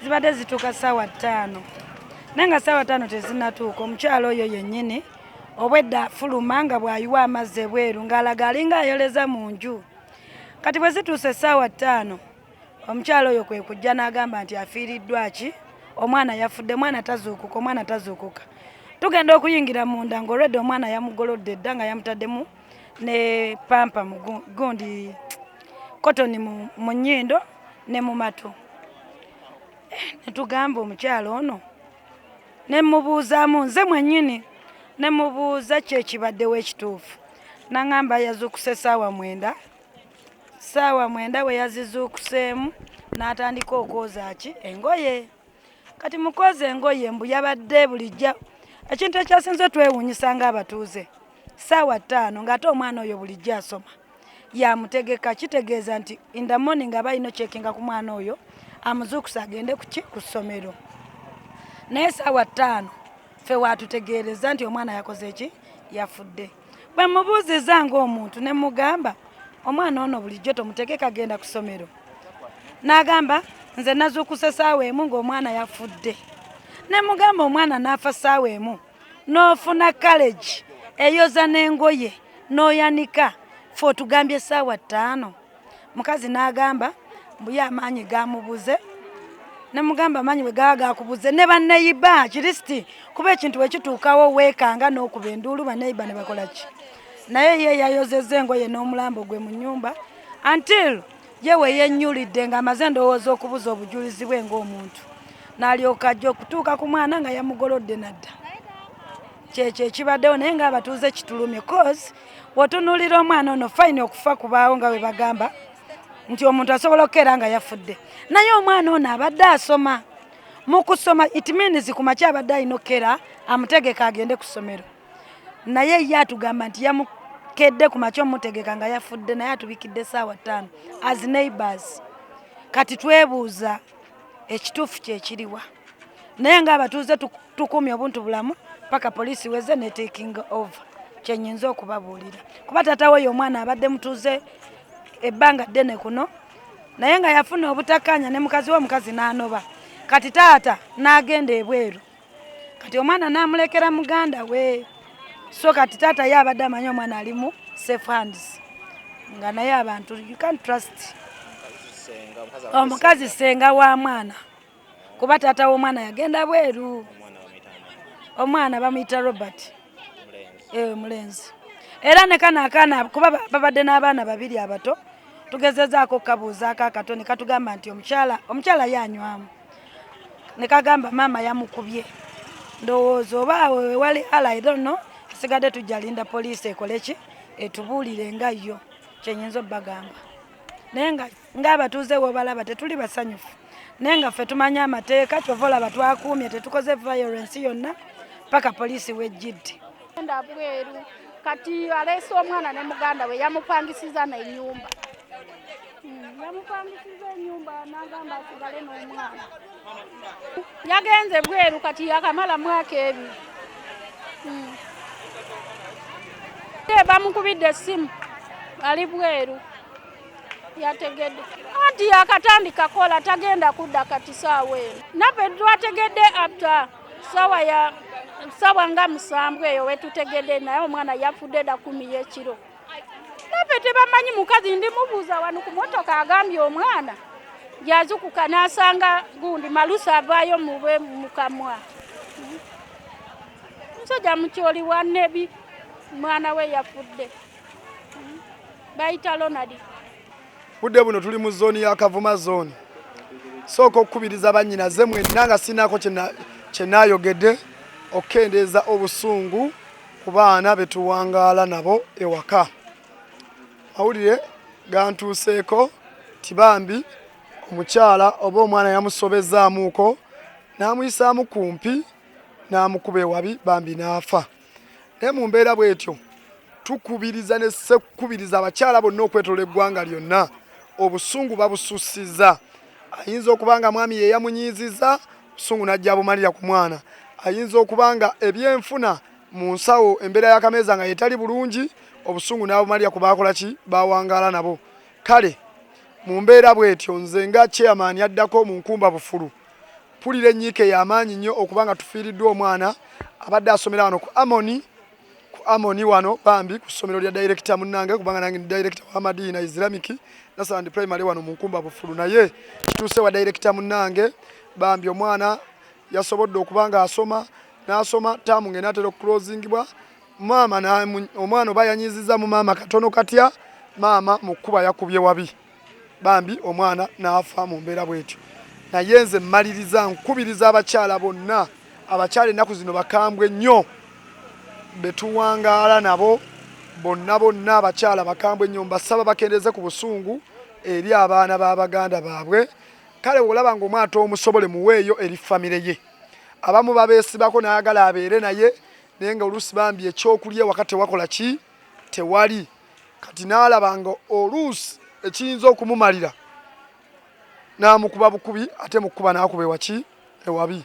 Zibadde zituuka ssaawa 5, naye nga ssaawa 5 tezinatuuka, omukyalo oyo yennyini obwedda afuluma nga bw'ayiwa amazzi ebweru, ng'alaga alinga ayoleza mu nju. Kati bwe zituuse essaawa 5, omukyalo oyo kwe kujja n'agamba nti afiiriddwa ki, omwana yafudde, omwana tazuukuka, omwana tazuukuka. Tugenda okuyingira munda ng'olwedde omwana yamugolodde dda, nga yamutaddemu ne pamper mu gundi cotton mu nnyindo ne mu matu. Ne tugamba omukyalo ono, ne mubuuzaamu nze mwennyini, ne mubuuza ki ekibaddewo ekituufu. Naŋŋamba yazuukuse essaawa 9. Ssaawa 9 bwe yazizuukuseemu, n'atandika okwoza ki, engoye. Kati mu kwoza engoye, mbu yabadde bulijja, ekintu ekyasinze twewuunyisa ng'abatuuze, ssaawa 5 ng'ate omwana oyo bulijjo asoma, yamutegeka. Kitegeeza nti in the morning aba alina ocheckinga ku mwana oyo, amuzuukusa agende kuki, ku ssomero. Naye essaawa 5 ffe watutegeereza nti omwana yakoze ki, yafudde. Bwe mubuuziza ng'omuntu, ne mugamba, "Omwana ono bulijjo tomutegeka genda ku ssomero?" N'agamba, "Nze nazuukuse essaawa 1 ng'omwana yafudde." Ne mugamba, "Omwana n'afa ssaawa 1, n'ofuna courage eyoza n'engoye n'oyanika, fe otugambye essaawa 5?" Mukazi n'agamba mbuye amaanyi gamubuze. Ne mugamba, amaanyi bwe gaba gakubuze, ne banneyiba kirisiti, kuba ekintu bwe kituukawo weekanga n'okuba enduulu, banneyiba ne bakola ki? Naye ye yayozezza engoye n'omulambo gwe mu nnyumba until ye we yennyulidde ng'amaze, ndowooza okubuza obujulizi bwe ng'omuntu, n'alyoka ajja okutuuka ku mwana nga yamugolodde nadda. Kyekyo ekibaddewo. Naye ng'abatuuze kitulumye, cause wotunuulira omwana ono, fine, okufa kubaawo nga bwe bagamba nti omuntu asobola okukeera nga yafudde, naye omwana ono abadde asoma. Mu kusoma, it means ku makya abadde alina okukeera amutegeka agende ku ssomero, naye ye atugamba nti yamukedde ku makya omutegeka nga yafudde, naye atubikidde essaawa 5. As neighbors, kati twebuuza ekituufu kyekiriwa. Naye ng'abatuuze tukuumye obuntu bulamu paka poliisi weze ne taking over. Kyenyinza okubabuulira, kuba taata we omwana abadde mutuuze ebbanga ddene kuno, naye nga yafuna obutakkaanya ne mukazi we, omukazi n'anoba. Kati taata n'agenda ebweru, kati omwana n'amulekera muganda we. So kati taata ye abadde amanyi omwana ali mu safe hands, nga naye abantu you can't trust. Omukazi senga wa mwana, kuba taata w'omwana yagenda bweru. Omwana bamuyita Robert, mulenzi. Era ne kano akaana, kuba babadde n'abaana babiri abato, tugezezaako okukabuuzaako akato, ne katugamba nti omukyala ye anywamu, ne kagamba maama yamukubye. Ndowooza oba awo wewali ala, I don't know. Asigadde tujja linda poliisi ekole ki, etubuulire nga yo. Kyenyinza obbagamba, naye nga ng'abatuuze wobalaba tetuli basanyufu, naye nga ffe tumanyi amateeka. Kyova olaba twakuumye, tetukoze violence yonna paka poliisi wejjidde. Genda bweru, kati aleese omwana ne muganda we, yamupangisiza n'ennyumba. Yamupangisiza ennyumba n'agamba asigale n'omwana. Yagenze bweru, kati yakamala mwaka 2. Bamukubidde essimu, ali bweru, yategedde anti yakatandika kola, tagenda kudda kati saawa eno. Naffe twategedde after sawa ya sawa nga 7 eyo wetutegedde, naye omwana yafudde dda 10 y'ekiro. Naffe tebamanyi. Mukazi ndi mubuuza wano ku motoka, agambye omwana yazukuka n'asanga gundi malusa avaayo mube mukamwa. Musajja mukyoli wa nebi, mwana we yafudde, bayita Ronald. Budde buno tuli mu zooni ya Kavuma Zone. Sooka okukubiriza bannyinaze mwenna nga sinaako kye naayogedde okukendeeza obusungu ku baana be tuwangaala nabo ewaka. Mawulire gantuuseeko ti bambi omukyala oba omwana yamusobezaamuuko n'amuyisaamu kumpi n'amukuba ewabi, bambi n'afa. Naye mu mbeera bw'etyo, tukubiriza ne sekukubiriza abakyala bonna okwetoola eggwanga lyonna, obusungu babusussiza. Ayinza okuba nga mwami ye yamunyiiziza, busungu n'ajja abumalira ku mwana. Ayinza okuba nga ebyenfuna mu nsawo, embeera y'akameeza nga yetali bulungi, obusungu n'abumalira ku baakola ki, bawangaala nabo. Kale mu mbeera bw'etyo, nze nga chairman addako mu Nkumba Bufulu Mpulira ennyiike y'amaanyi nnyo okuba nga tufiiriddwa omwana abadde asomera wano ku Amoni, ku Amoni wano bambi ku ssomero lya director munnange, kubanga nange ndi director wa Madina Islamic Nursery and Primary wano mu Nkumba Bufulu. Naye kituuse wa director munnange, bambi omwana yasobodde okuba nga asoma n'asoma taamu ng'enaatera okuclosingibwa, maama omwana oba yanyiizizza mu maama katono katya, maama mu kkuba yakubye wabi, bambi omwana n'afa mu mbeera bw'etyo. Naye nze mmaliriza nkubiriza abakyala bonna, abakyala ennaku zino bakambwe nnyo, betuwangaala nabo bonna bonna abakyala bakambwe nnyo, mbasaba bakendeeze ku busungu eri abaana b'abaganda baabwe. Kale olaba ng'omwana tomusobole, muweeyo eri famire ye. Abamu babeesibako n'ayagala abeere naye, naye nga oluusi bambi ekyokulya ewaka tewakola ki, tewali. Kati n'alaba nga oluusi ekiyinza okumumalira n'amukuba bukubi, ate mukuba n'akuba ewaki ewabi.